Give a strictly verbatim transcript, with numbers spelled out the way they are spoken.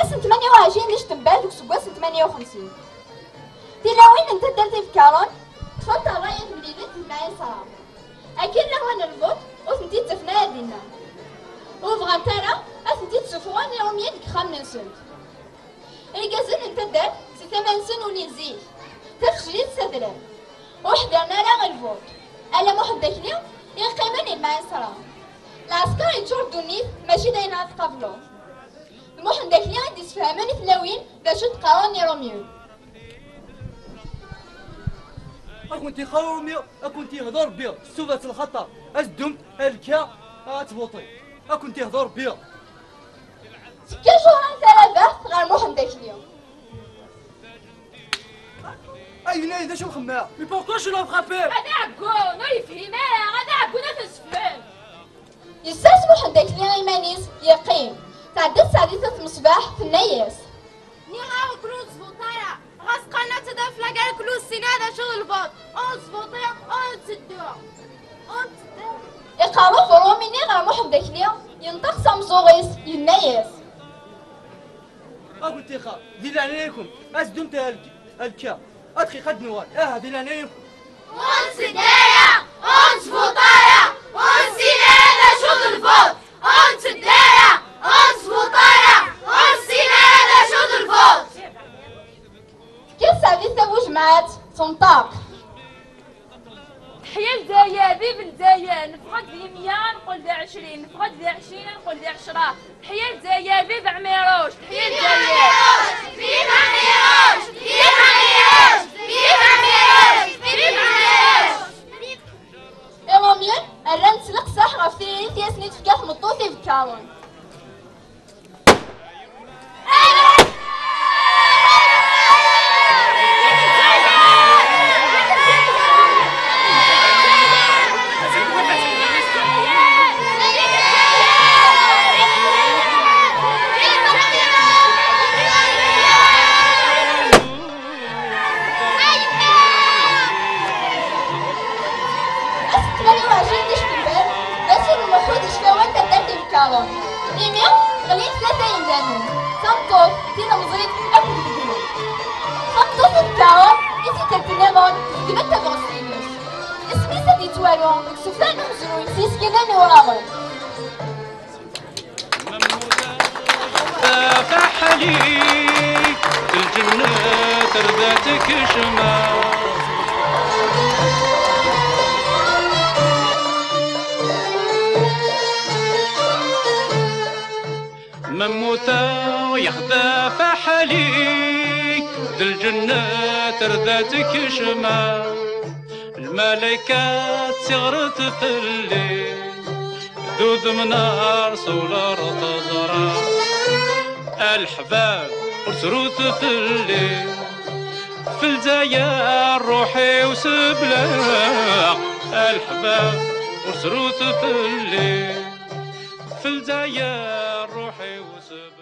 Ass n tmanya u ɛecrin deg Ctember deg useggas n tmanya u xemsin, tilawin n taddart Ibekkaṛen ṭṭfent ṛṛay i temlilit n Lmaɛisra. Akken lawan n lvuṭ ur tent-id-ttafen ara dinna, ur bɣant ara ad tent-id-ssufɣen Iṛumyen deg yixxamen-nsent. Irgazen n taddart si tama-nsen ulin zik, tafejrit s adrar, ur ḥdiren ara i lvuṭ, ala Muḥend Akli i yeqqimen i Lmaɛisra. Lɛesker yeččur ddunit mačči d ayen ara tqableḍ. D Muḥend Akli i d-isefhamen i tlawin d acu d-qqaren Iṛumyen. Ad kent-ixaṛ Ṛumi, ad kent-yehḍu Ṛebbi s tubat lxaṭer, ad teddumt ar lkar ad tvuṭim. Ad kent-yehḍu Ṛebbi. Tekka Ǧuhra n Tarabaɣt ɣer Muḥend Akli. Ay nnayen, d acu lxemma? Mais pourquoi je l'ai frappé? Ad aɛeggun, ur yefhim ara, ad aɛeggun ad t-nsefhem. Yessers Muḥend Akli iman-is, yeqqim. Tɛedda Tseɛdit At Mṣbaḥ, tenna-yas: Nniɣ-awen ur tzvuṭ ara. Ɣas qqaren ad tedder f lagar kul ur tessin ara d acu d lvuṭ. Ur tzvuṭi, ur tteddu. Ur tteddu. Iqerreb Uṛumi-nni ɣer Muḥend Akli, yenṭeq s ameẓẓuɣ-is, yenna-yas: Ad kent-ixaṛ, di leɛnaya-nkent, ad teddumt ar lk-, ar lkar. Ad dqiqa ad d-nuɣal. Aha, di leɛnaya-nkent. Ur nteddu ara, ur nttvuṭ ara, ur nessin ara d acu d lvuṭ. Ur nteddu ara, ur nttvuṭ ara, ur nessin ara d acu d lvuṭ. Tekker Sɛdit Tabujmaɛt, tenṭeq. Teḥya Lezzayer, vive Lezzayer, neffeɣ-d di meyya, ad neqqel di ɛecrin, neffeɣ-d di ɛecrin, ad neqqel di ɛecra. Teḥya Lezzayer, vive Ɛmiruc, teḥya Lezzayer. Vive Ɛmiruc! Vive Ɛmiruc! Vive Ɛmiruc! Vive Ɛmiruc! Iṛumyen rran-d s leqseḥ ɣef tiririt i asen-id-tefka tmeṭṭut Ibekkaṛen. Ass n tmanya u ɛecrin deg Ctember, d ass n lmuḥud icfawan taddart Ibekkaṛen. Imi, ɣlin tlata yemdanen, tameṭṭut, tilemẓit akked weglim. Tameṭṭut Ibekkaṛen i tikkelt nniḍen tzeglem-d tabɣest-ines. Isem-is ad yettwaru deg isefra n umezruy s yisekkilen iwraɣen. Tafaḥli, d lǧennet rdat kecma. Ma mmuteɣ yexdaf aḥali, d lǧennet rdat kecma. Lmalayka ttiɣret fell-i, d udem n Ṛsul ar teẓra. A leḥbab ur srut fell-i, f Lezzayer ṛuḥ-iw sebleɣ. A leḥbab ur srut fell-i, f Lezzayer ṛuḥ-iw sebleɣ.